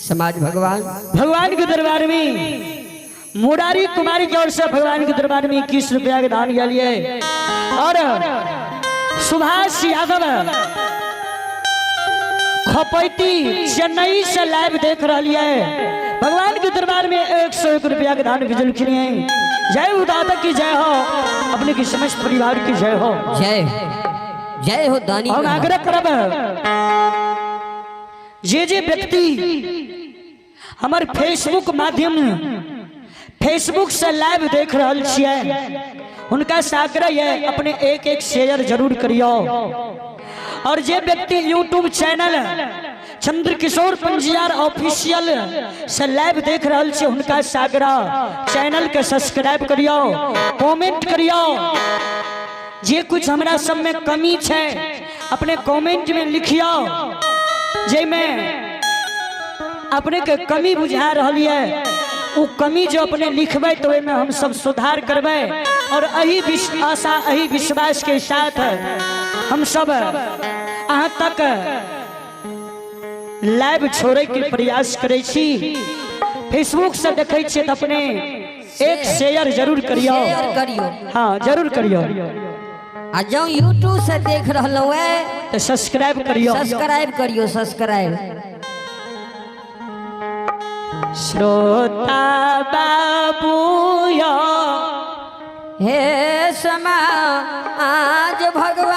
समाज भगवान भगवान के दरबार में मुरारी कुमारी की ओर से भगवान के दरबार में 21 रुपया के दान लिए और सुभाष यादव खपैती चेन्नई से लाइव देख रही है, भगवान के दरबार में 101 रुपया के दान भेजलखिन है। जय उदाता की जय हो, अपने की समस्त परिवार की जय हो। जय जय हो दानी। हम आग्रह करब जे जे व्यक्ति हमर फेसबुक माध्यम फेसबुक से लाइव देख रहल छियै, हुनका से आग्रह है अपने एक एक शेयर जरूर करियो। और जे व्यक्ति YouTube channel Chandrakishore Panjiyar official से लाइव देख रहल छियै, हुनका से आग्रह चैनल के सब्सक्राइब करियो, कमेंट करियो। जे कुछ हमरा सब में कमी छै अपने कमेंट में लिखियो, जाहिमे अपने के कमी बुझा रहल है उ कमी जो अपने लिखबै तो ओहिमे हम सब सुधार करबै। और एही आशा एही विश्वास के साथ हम सब अहाँ तक लाइव छोड़े के प्रयास करै छी। फेसबुक से देखै छियै तऽ अपने एक शेयर जरूर करियो, शेयर करियो, हाँ जरूर करियो। आ जँ यूट्यूब से देख रहलहुँ है तो सब्सक्राइब करियो, सब्सक्राइब करियो, सब्सक्राइब। श्रोता बाबू यो हे समाज भगवान,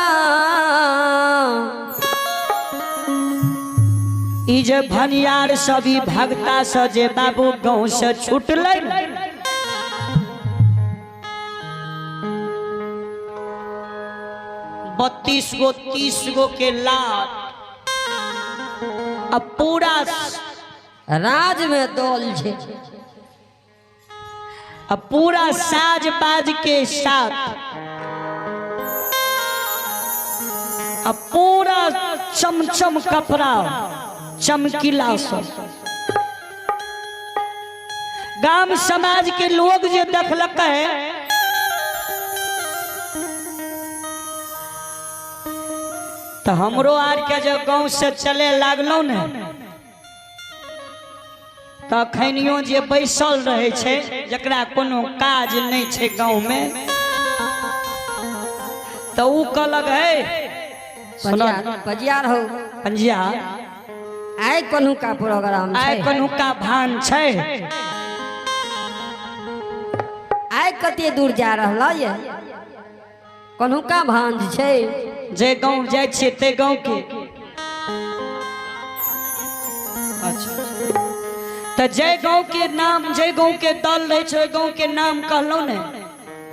ई जे भनियार सभी भगता से जे बाबू गाँव से छूटलै ने, 32 गो 30 गो के लात अब पूरा राज में दौल छे, अब पूरा साज बाज के साथ, अब पूरा चमचम कपड़ा चमकीला सब गाम समाज के लोग जे देखलक है तो हमरो आर के जो गांव से चले लागलो ने तखनियो जे बैसल रहे छै जकरा कोनो काज नहि छै गाँव में तो उ कहलक है पजियार हो पंजिया आइ कोनुका प्रोग्राम आइ छै, कोनुका भान छै, आइ कते दूर जा रहल ये, कोनुका भांज छै। जे गाँव जाइ छियै ते गाँव के अच्छा तऽ जे गाँव के नाम जे गाँव के दल रहै छै ओहि गाँव के नाम कहलहुँ ने,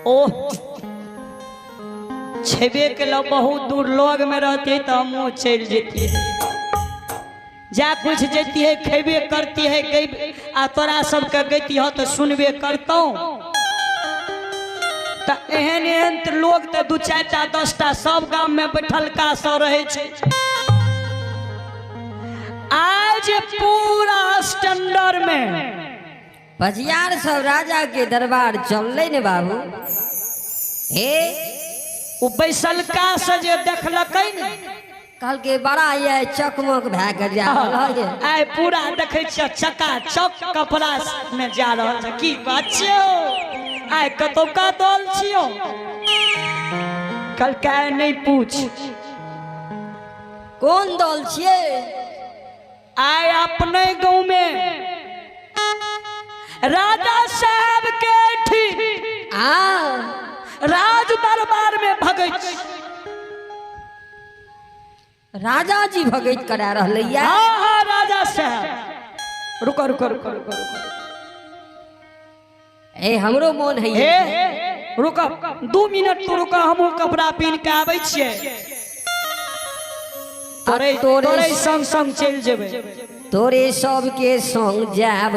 ओह छेबे केलहुँ बहुत दूर लग में रहती तऽ हमहूँ चलि जैतियै, जा कुछ जैतियै खेबे करतियै गै आ तोरा सबके गैतिह तऽ सुनबे करतौ। तऽ एहन एहन तऽ लोग तऽ 2 4 टा 10 टा सब गाम में बैठलका सब रहै छै। आज पूरा स्टैंडर्ड में पजियार सब राजा के दरबार चललै ने बाबू। हे ओ बैसलका से जे देखलकै ने कहलकै बड़ा ये चकमक भए के जा रहल ये। आइ पूरा देखै छियै चका चक कपड़ा में जा रहल छै। की बात छियौ, आइ कतौका दल छियौ? कहलकै आइ नहि पूछ कोन दल छियै। आइ अपने गाँव में राजा साहब के ठीक आ राज दरबार में भगैत राजा जी भगैत करा रहलै या। हाँ हाँ राजा साहब रुको रुको रुको रुको रुको। ए हमरो मोन है ए रुको 2 मिनट तू रुको, हमहूँ कपड़ा पीन के आबै छियै, तोरे तोरे संग संग चलि जेबै, तोरे सबके संग जायब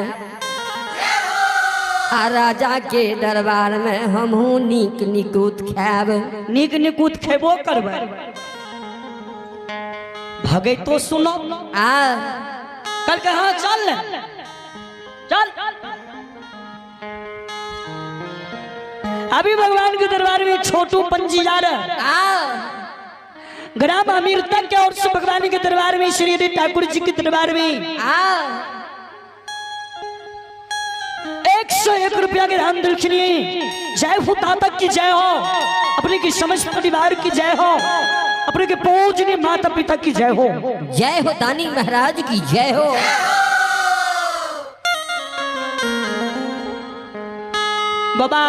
आ राजा के दरबार में हमहूँ नीक निकुत खायब, नीक निकुत खेबो करबै, भगैतो सुनो आ कहलकै हाँ चल ने चल। अभी भगवान के दरबार में छोटू पंजियार आ ग्राम अमीर तक के और से भगवान के दरबार में श्री हरि ठाकुर जी के दरबार में आ 101 रुपया के दान दिलखिन। जय हो तातक की जय हो, अपने की समस्त परिवार की जय हो, अपने के पूजनीय माता पिता की जय हो। जय हो दानी महाराज की जय हो। बाबा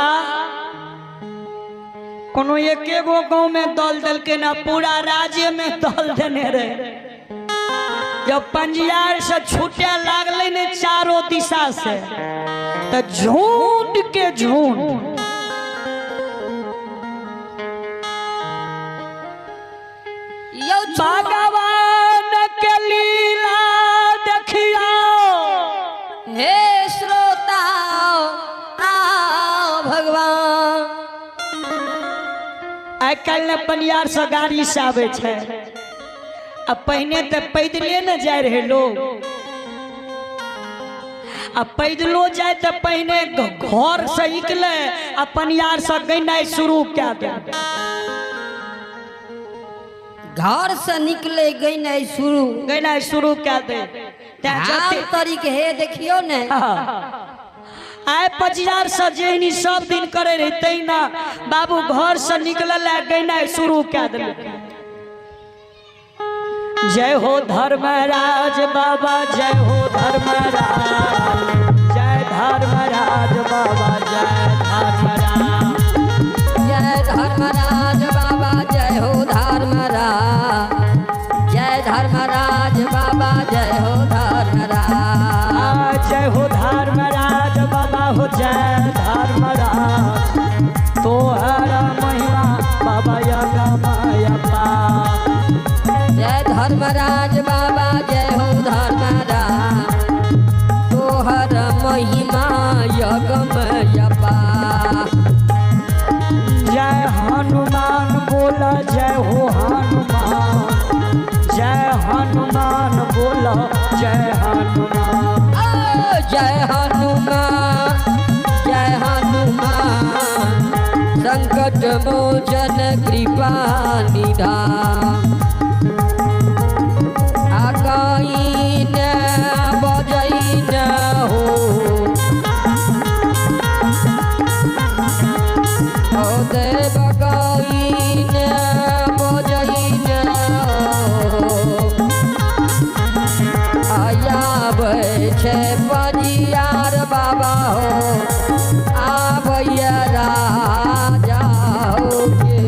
कोनो एके गो गांव में दल देलके ना, पूरा राज्य में दल देने रहे। जब पंजियार से छूटे लागले ने चारों दिशा से, तो झुंड के झुंड यौ भगवान के लीला देखियो। हे श्रोता आओ भगवान। आइ काल्हि ने पनियार से गाड़ी से आबै छै, आ पहिने तऽ पैदले ने जाय रहे लोग। आ पैदलो जाय तऽ पहिने घर से निकले आ पनियार से गनाइ शुरू कए दे। घर से निकले गनाइ शुरू, गनाइ शुरू कए दे। तें आब तरीके हे देखियो ने। आइ पजियार से जेहनी सब दिन करे रहे तहिना बाबू घर से निकलल आ गनाइ शुरू कए देलक। जय हो धर्मराज बाबा, जय हो धर्मराज, जय धर्मराज बाबा, जय धर्मराज, जय धर्मराज बाबा, जय हो धर्मराज, जय धर्मराज बाबा, जय हो धर्मराज, जय हो धर्मराज बाबा हो जय धर्मराज, तोहरा महिमा बाबा यगमयपा। जय धर्मराज बाबा, जय हो धर्मराज, तोहर महिमा यगमयपा। जय हनुमान बोला जय हो हनुमान, जय हनुमान बोला जय हनुमान, जय हनुमान, जय हनुमान, संकट मोचन कृपा निधान। आकाइन बजैन हो, ओ देव गाइन बजैन हो, आयाबै छै पजियार बाबा हो, आबैया राजा हो के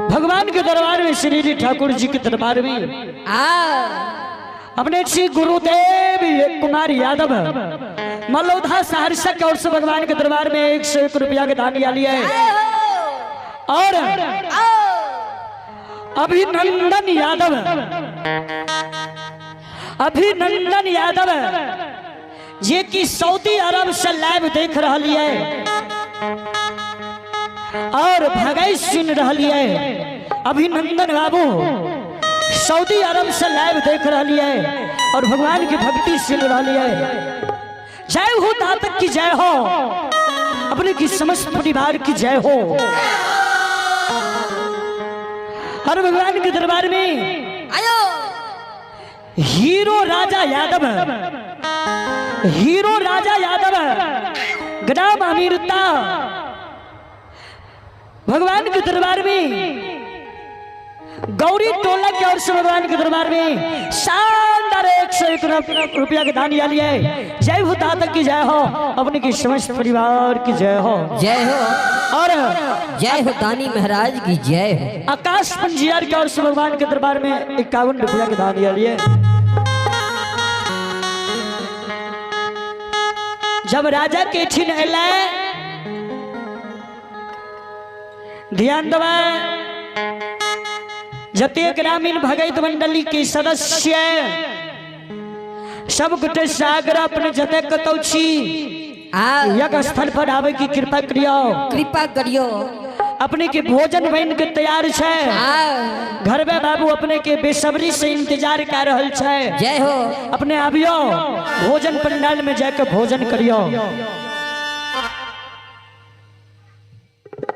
भगवान के दरबार में, श्री जी ठाकुर जी के दरबार में आ अपने श्री गुरुदेव कुमार यादव मलौधा सहरसा के ओर से भगवान के दरबार में 101 रुपया के दान लिया है। और अभिनंदन यादव, अभिनंदन यादव जे कि सऊदी अरब से लाइव देख रही है और भगई सुन रही है। अभिनंदन बाबू सऊदी अरब से लाइव देख रही है और भगवान की भक्ति सुन रही है। जय हो दातक की जय हो, अपने की समस्त परिवार की जय हो। हर भगवान के दरबार में आयो हीरो राजा यादव, हीरो राजा यादव ग्राम अमीरता भगवान के दरबार में गौरी टोला की ओर से भगवान के दरबार में शानदार 101 रुपया के दान लिया है। जय हो दाता की जय हो, अपने की समस्त परिवार की जय हो, जय हो। और जय हो दानी महाराज की जय हो। आकाश पंजियार की ओर से भगवान के दरबार में 51 रुपया के दान लिया। जब राजा के छिन अलै, ध्यान दबा, जते ग्रामीण भगत मंडली के सदस्य सब गोटे सागर अपने जते कतौ छी यज्ञ स्थल पर आवे की कृपा करियो, कृपा करियो। अपने के भोजन बन के तैयार छै, घर में बाबू अपने के बेसब्री से इंतजार कर रहल छै। जय हो। अपने आबियो भोजन पंडाल में जाके भोजन करियो।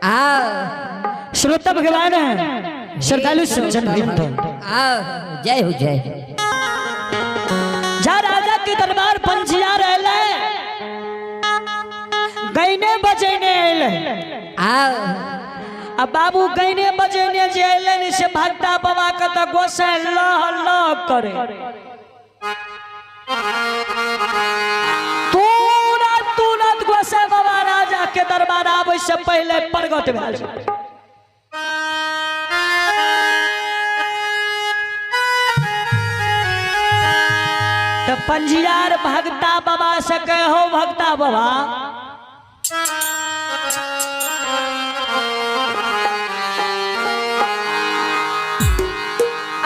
आ श्रोता भगवान है, श्रद्धालु सज्जन वृंद, आ आ जय हो जय हो। जा राजा के दरबार पंजिया रहले, गैने बजेने अयले। आ आ बाबू गैने बजेने जे अयले ने से भक्ता बाबा के तऽ गोसाई लह लह करे। तुरंत तुरंत गोसाई बाबा राजा के दरबार आबै से पहले प्रगट भए जाय। तऽ पंजियार भक्ता बाबा से कहो भक्ता बाबा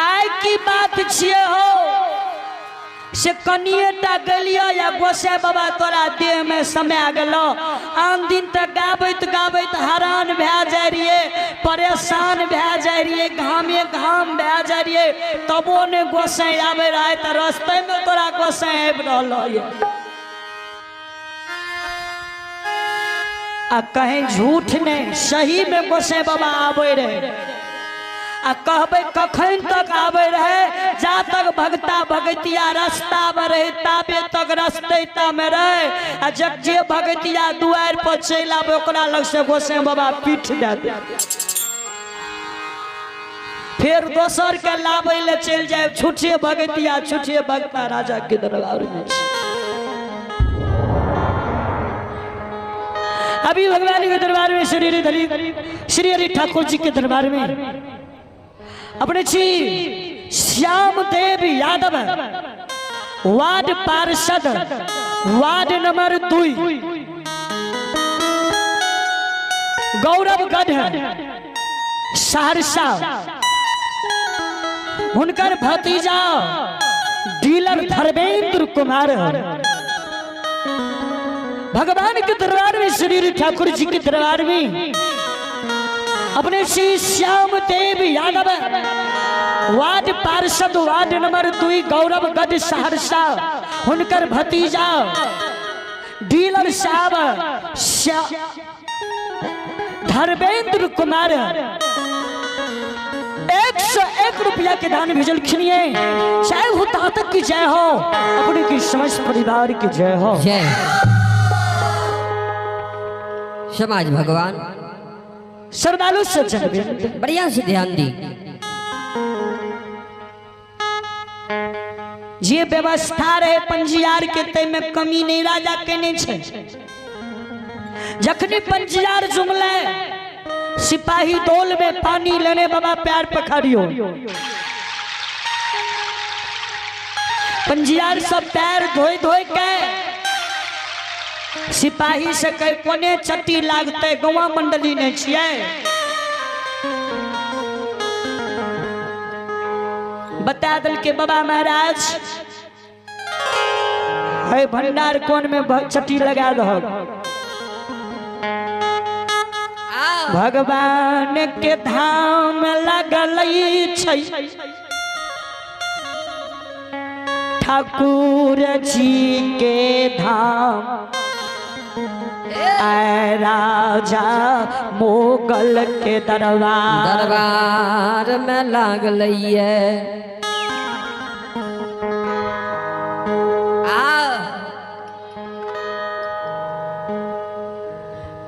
आइ की बात छियै हो से कनिएटा गेलियो या गोसाई बाबा तोरा देह में समय गेलो। आन दिन तक गाबैत गाबैत हरान भए जाय रहिए, परेशान भए जाय रहिए, घामे घाम भए जाय रहिए, तबो ने गोसाई आबे रहे, तऽ रस्ते में तोरा गोसाई आबि रहल ये। आ कहीं झूठ नहीं, सही में गोसाई बाबा आबे रहे। आ कहबै कखन तक आबे रहे, जा तक भगता भगतिया रास्ता में रहे ताबे तक रस्ते ता में रहे। आ जब जे भगतिया दुआर पर चलि आबे ओकरा लग से गोसाई बाबा पीठ दे दे, फिर दोसर के लाबै ले चलि जाए। छुछे भगतिया छुछे भगता राजा के दरबार में। अभी भगवान के दरबार में श्री हरि श्री हरि ठाकुर जी के दरबार में अपने जी श्याम देव यादव वार्ड पार्षद वार्ड नंबर 2 गौरवगढ़ सहरसा, हुनकर भतीजा डीलर धर्मेंद्र कुमार भगवान के दरबार में श्री ठाकुर जी के दरबार में अपने श्री श्याम देव यादव वार्ड पार्षद वार्ड नंबर 2 गौरवगढ़ सहरसा, हुनकर भतीजा डीलर साहब धर्मेंद्र कुमार 101 रुपया के दान भेजलखिन। जय हो तातक की जय हो, अपने की समस्त परिवार की जय हो। जय समाज भगवान श्रद्धालु सज्जन वृंद, बढ़िया से ध्यान दी। जे व्यवस्था रहे पंजियार के तै में कमी नहीं राजा केने छै। जखनी पंजियार जुमले सिपाही डोल में पानी लेने बाबा प्यार पखारियो, पंजियार सब पैर धोई धोई के सिपाही से कह कोने चट्टी लागते गौवा मंडली ने छियै। बता दल के बाबा महाराज है भंडार कोन में चट्टी लगा दो। भगवान के धाम लगल छै ठाकुर जी के धाम, आए राजा मोगल के दरबार दरबार में लागल ये।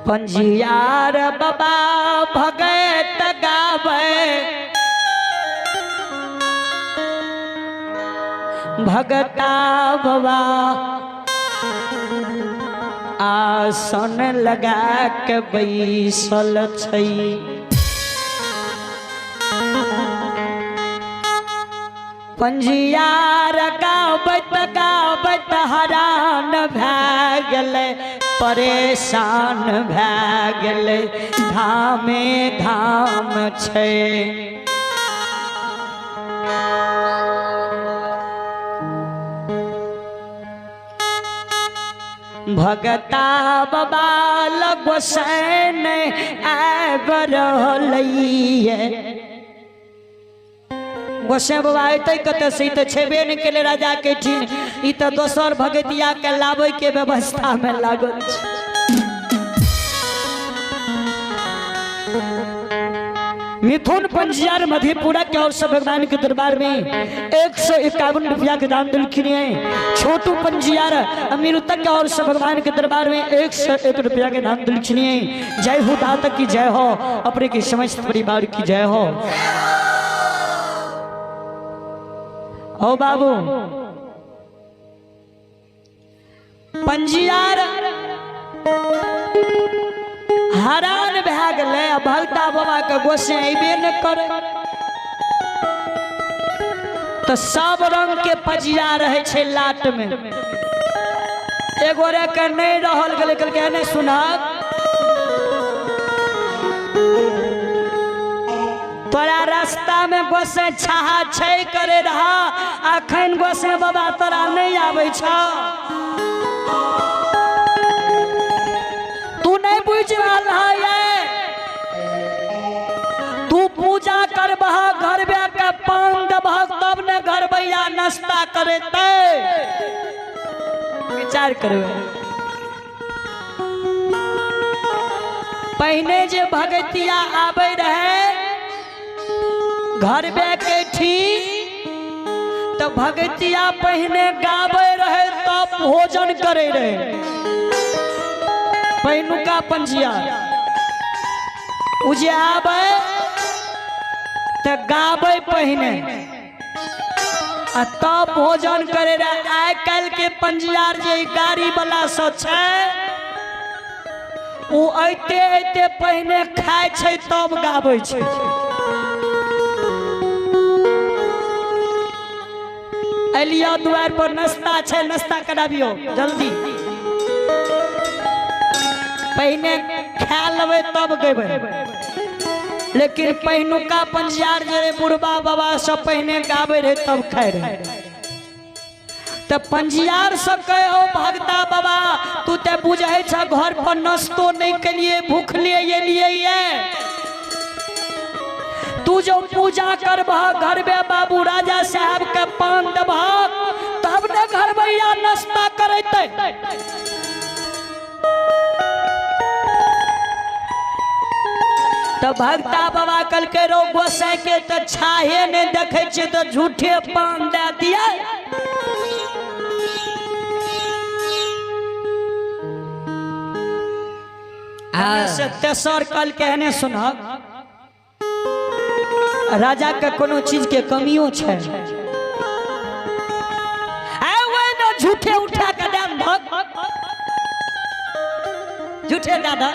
पंजियार बाबा भगत गावे भगता बाबा आसन लगा के बैसल छै। पंजियार गाबैत गाबैत हरान भए गेलै, परेशान भए गेलै, धामे धाम छै। भगता बाबा लग गोसैन आबि रहलैये। गोसाई बाबा अयतै कतऽ से, ई तऽ छेबे नहि केलै राजा के ठीन, ई तऽ दोसर भगतिया के लाबै के व्यवस्था में लागल छै। मिथुन पंजियार मधेपुरा के ओर से भगवान के दरबार में 151 रुपया के दान दिलखिन है। छोटू पंजियार अमीरुतक के ओर से भगवान के दरबार में 101 रुपया के दान दिलखिन है। जय हो दाता की जय हो, अपने के समस्त परिवार की जय हो। ओ बाबू पंजियार हरान भए गेलै आ भगता बाबा के गोसे अयबे नहि करे तऽ सब रंग के पजिया रहै छै लाट में। एगो रे के नहि रहल गेलै, कहलकै नहि सुनहक, तोरा रास्ता में गोसे छाहा छै करे रहा, अखन गोसे बाबा तोरा नहीं आबै छ, तू नहीं बुझ रहल है, तू पूजा करबह घर के पान देबह तब ने घर भैया नाश्ता करेतै। विचार करबै, पहिने जे भगतिया आबै रहे घर के ठीक तो भगतिया पहिने गाबै रहे तब भोजन करे रहे। पहिनुका पंजिया उ जे आबै तऽ गाबै पहिने आ तब भोजन करे रहे। आइ काल्हि के पंजियार जे गाड़ी वाला सब छै ओ ऐते ऐते पहिने खाय छै तब गाबै छै। एलियो द्वार पर नाश्ता छै, नाश्ता कराबियो जल्दी, पहिने खा लेबै तब गेबै। लेकिन पहिनुका पंजियार जे रहे बुढ़बा बाबा सब पहिने गाबै रहे तब खाय रहे। तऽ पंजियार सब कहे हो भगता बाबा तू ते बुझै छ घर पर नाश्तो नहीं केलिए, भूखले एलिए ये, तू जो पूजा करबह घर में बाबू राजा साहब के पान देबह तब ने घर भैया नाश्ता करेतै। तो भगता बाबा कहलकै रो गोसाई के तो छाहे नहीं देखे छियै तो झूठे पान दे दिया। से तेसर कल के एहने सुनहक, राजा के कोनो चीज के कमियो छै, झूठे उठा के दाम धक झूठे दादा,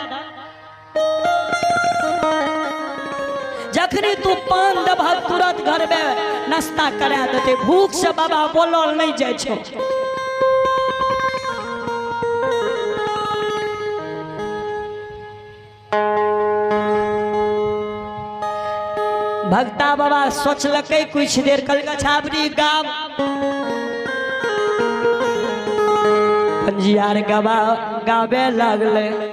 जखनी तू पान देबह तुरंत घर में नाश्ता करा देते, भूख से बाबा बोलल नहीं जाइ छौ। भक्ता बाबा सोचलकै कुछ देर, कहलकै छाबरी गाम पंजियार गावे लागलै।